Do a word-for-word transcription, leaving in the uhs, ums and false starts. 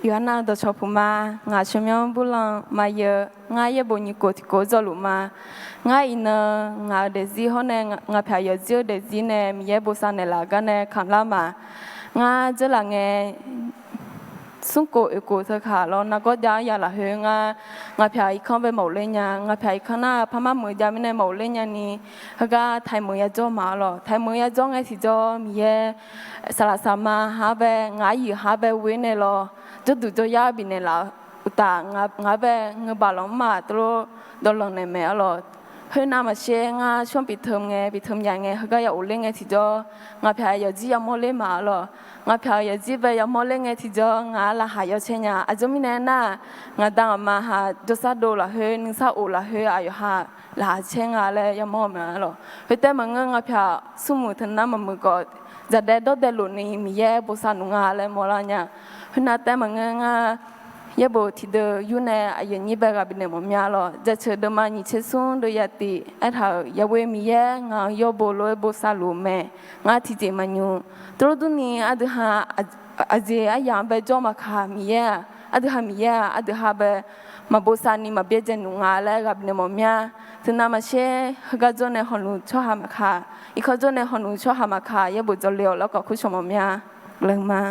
Yawqha nav dawqcawq puq ma. Ngaq tsawrmyanr Burlan Maqyeu. Ngar yaerbof nyiq khof tiq khof dzawluf ma. Ngar iqnan ngaq-euq daefzir hawr nae ngaq pyaq yawqjir-eu daefzir nae Miqyaer bosav naeqlaf gar nae kamq lar ma. Ngar dzeurlaf ngae, smr khof oeq khof teu kaq lawr nargawr jav-anr ya lafkhoer ngar, ngaq pyaq irkanr bae maqghofler nya. Ngaq pyaq irkanr nar parmar meuq jav mirnae maqghofler nyani, heugar taiq meuq yajawr ma-ar lawq. Taiq meuq yajawr ngae tiqjawr Miqyaer saqlaq saqma ha-anr bae, ngaq-ar yuif ha-anr bae ghoe nae lawr, jawrduq jawryar bifnaeq laf-eu uqtaf, ngaq-ar bae ngeur baq lanq mr-aq teulof dawqlanq naeq mae-ar lawq. Khoernav maqsher ngar shawr piqteumq ngae, piqteumq yaf ngae, heugar ya ghofler ngae tiqjawr, ngaq pyaq yawqjir yamawr ler ma-ar lawq. Ngaq pyaq-euq yawqjir bae yamawr ler ngae tiqjawr, ngaq-ar laqkhaq yawcaer nya. Aqjeq mirnae aernar, ngaq da ngaq ma haq jawrsar dov lafkhoer, nuisar of lafkhoer aqyawf ha laqkhaq caer nga laer yamawr-eu mae-ar lawq. Khoertaef maqngeur, ngaq pyaq smrmuiq teunar maqmuiq khawf, dzaqdaev dawrdaev lofni Miqyaer bosav nmr nga laer mawrlar nya. Khoernav taef maqngeur, ngar yaerbof tiqdeuv yur nae aqyuif aqnyir bae ghaq bifnaeq mawf mya lawq. Jaceuq deuvma nyiq tser smr deuv ya tif aertaq-euq, yaghoe Miqyaer ngaq-euq yawbo lof-aer bosav luf-eu mae. Ngar tiqjeq maqnymr. Teulof durni aqdui ha aqjeq aryaq-anr bae jawr maqkaq, Miqyaer-aq, aqdui ha Miqyaer-aq, aqdui ha bae maqbosav ni maqbyaerdzae nmr nga laer ghaq bifnaeq mawf mya. Teunav maqsher, heugar jawr nae hawluf tsawrhaq maqkaq, irkanr jawr nae hawluf tsawrhaq maqkaq, yaerbof jawrle-awq laer khawf kurcawq mawf mya. Guiqlanq ma.